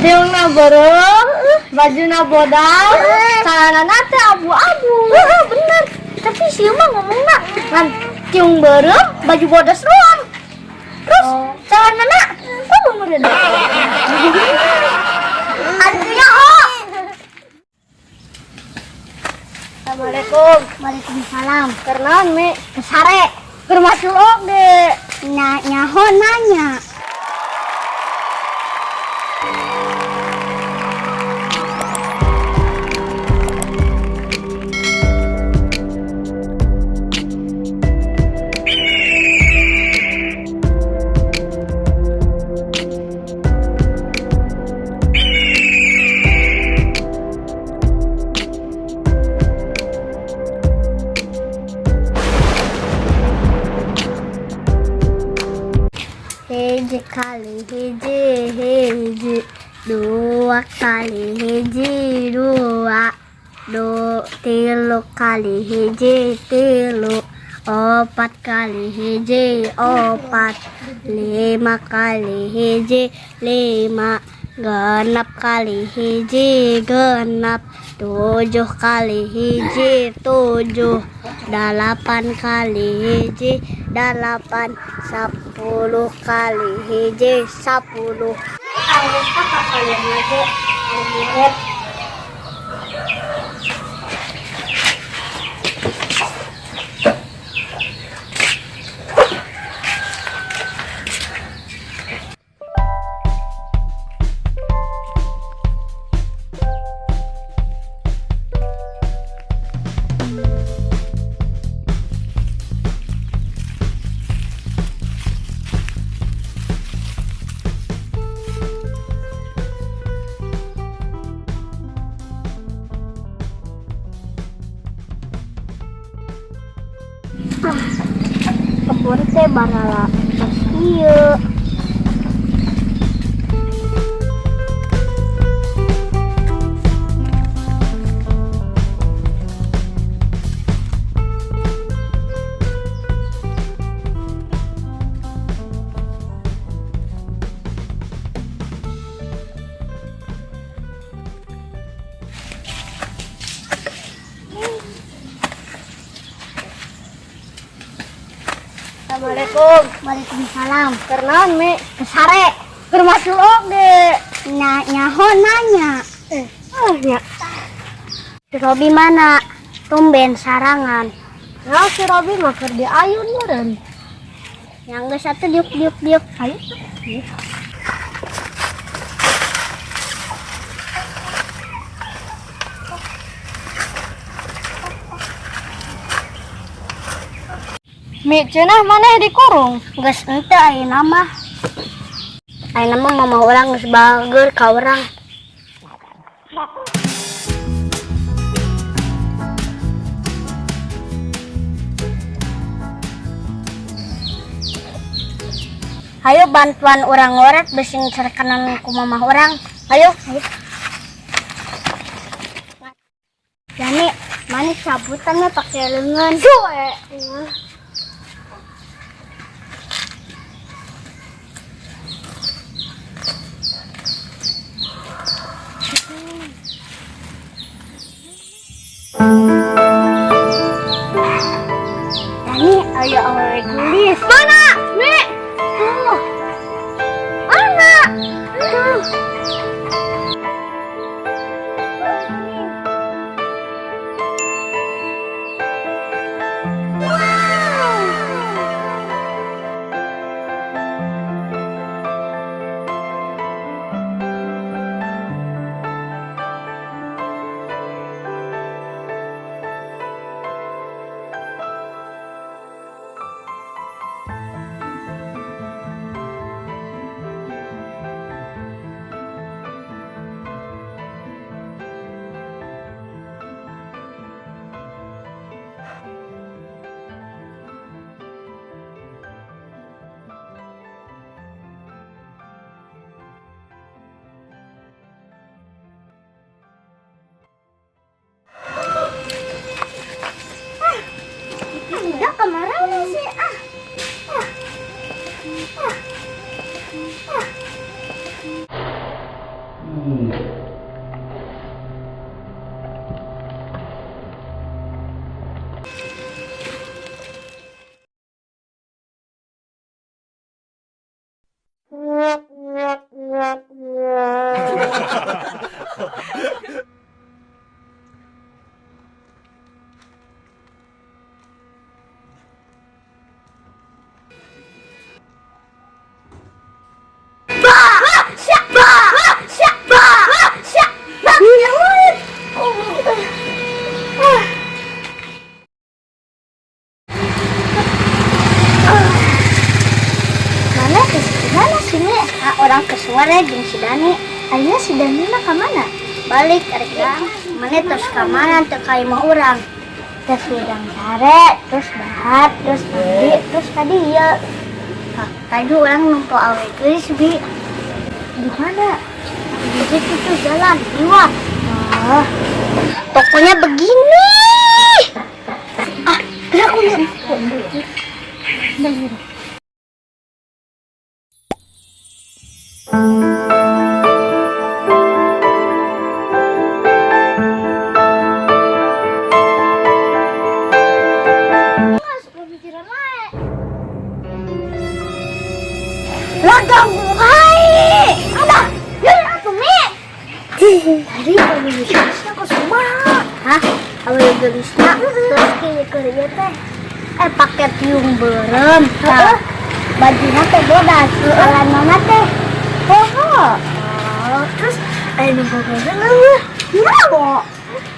Tiungna beureum, bajuna bodas, celanana teh abu-abu. Heeh, bener. Tapi si mah ngomongna ngan tiung beureum, baju bodas doang. Terus celanana oh meureun. Aduh ya, oh. Assalamualaikum. Waalaikumsalam. Keur naon, Mi? Kesare. Keur macul oge. Nya nyaho nanya. Hiji kali hiji hiji, dua kali hiji dua, tilu kali hiji tilu, opat kali hiji opat, lima kali hiji lima, genap kali hiji genap, tujuh kali hiji tujuh, dalapan kali hiji dalapan, 10 kali hiji 10. Ayo kalian aja. Ayo. Kebun teh barala tos ieu. Assalamualaikum. Waalaikumsalam. Keur naon, Mi? Kesare. Keur macul oge. Nya nyaho nanya. Ah, nya. Si Robi mana? Tumben sarangan. Nah, si Robi mah keur diayun meureun. Yang geus atuh diuk diuk diuk. Ayo. Mi, cenah maneh dikurung? Geus henteu ayeuna mah. Ayeuna mah mama urang geus bager ka urang. Ayo bantuan urang ngoret besing cerkenan ku mamah urang. Ayo. Ayo. Yani, mana cabutannya pakai lengan. Suwe. Yani, ayo awewe gelis. Mana? Mi. Tuh. Mana? Tuh. Mana mana sini? Ah, urang kesuara jeung si Dani. Ayeuna si Dani mah ka mana? Balik arek mana terus ka mana teu ka imah urang. Terus hudang sare, terus dahar, terus mandi, terus ka dieu. Ah, tadi urang nempo awewe geulis bi. Di mana? Di situ tuh jalan, liwat. Oh, pokoknya begini. Ah, gerak udah. Lah ganggu wae. Ada. Ya atuh Mi. Tadi awewe geulisna kos kumaha? Hah? Awewe geulisna terus kieu keur ieu teh. Pake tiung beureum. Tah. Bajuna teh bodas, celanana teh poho. Oh, terus aya nu bogoheun eueuh. Nyaho.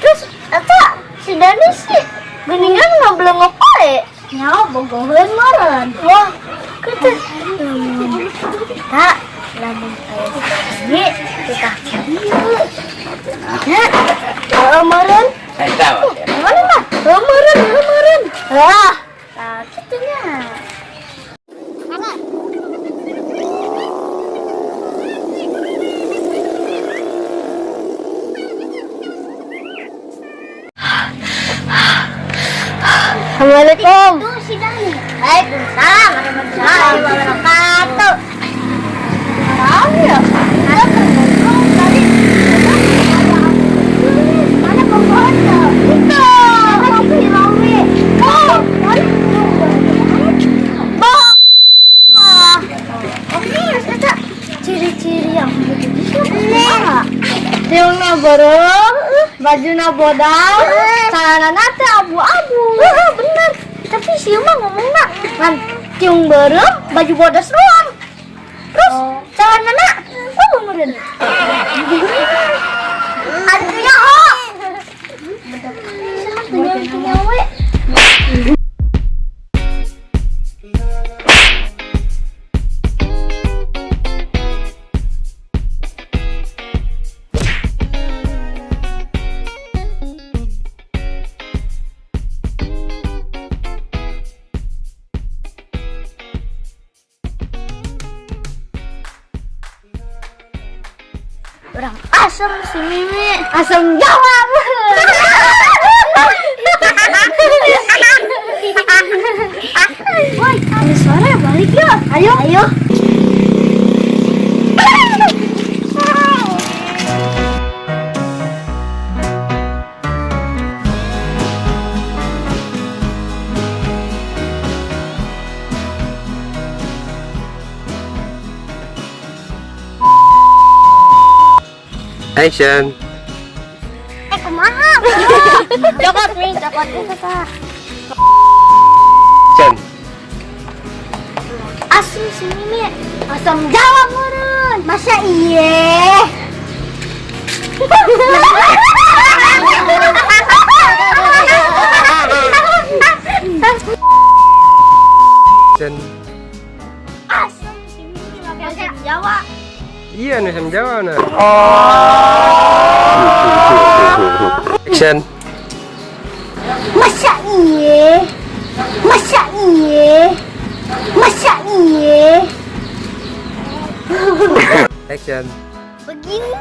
Terus eta si Dani sih geuningan ngablengok wae. Nyaho bogoheun meureun. Wah, kitu. Lamun kita lamun aya di kita kieu. Ya, heeh meureun. Mana mah? Heuh meureun, heuh meureun. Lah, tah kitu nya. Assalamualaikum. Itu si Dani. Waalaikumsalam warahmatullahi wabarakatuh. Tahu ya? Ada terbongkar tadi. Mana bongkar tuh? Itu. Mana si Romi? Oh, tadi. Bong. Oke, eta ciri-ciri yang begitu kumaha? Tiungna beureum, bajuna bodas, celanana teh abu-abu. Heeh, bener. Tapi si mah ngomongna ngan tiung beureum, baju bodas doang. Terus celanana oh meureun. Aduh ya, oh. Bener punya we. Urang asem si Mimi. Asem jawab. Woi, ada suara balik yuk. Ayo. Ayo. Action. Kumaha? Cokot nih, cokot itu tah. Action. Asem si Mimi. Asem jawab meureun. Masa iye? Action. Asem si Mimi make asem Jawa. Iya, nu asam Jawa nah. Action. Masa iye? Masa iye? Masa iye? Action. Begini.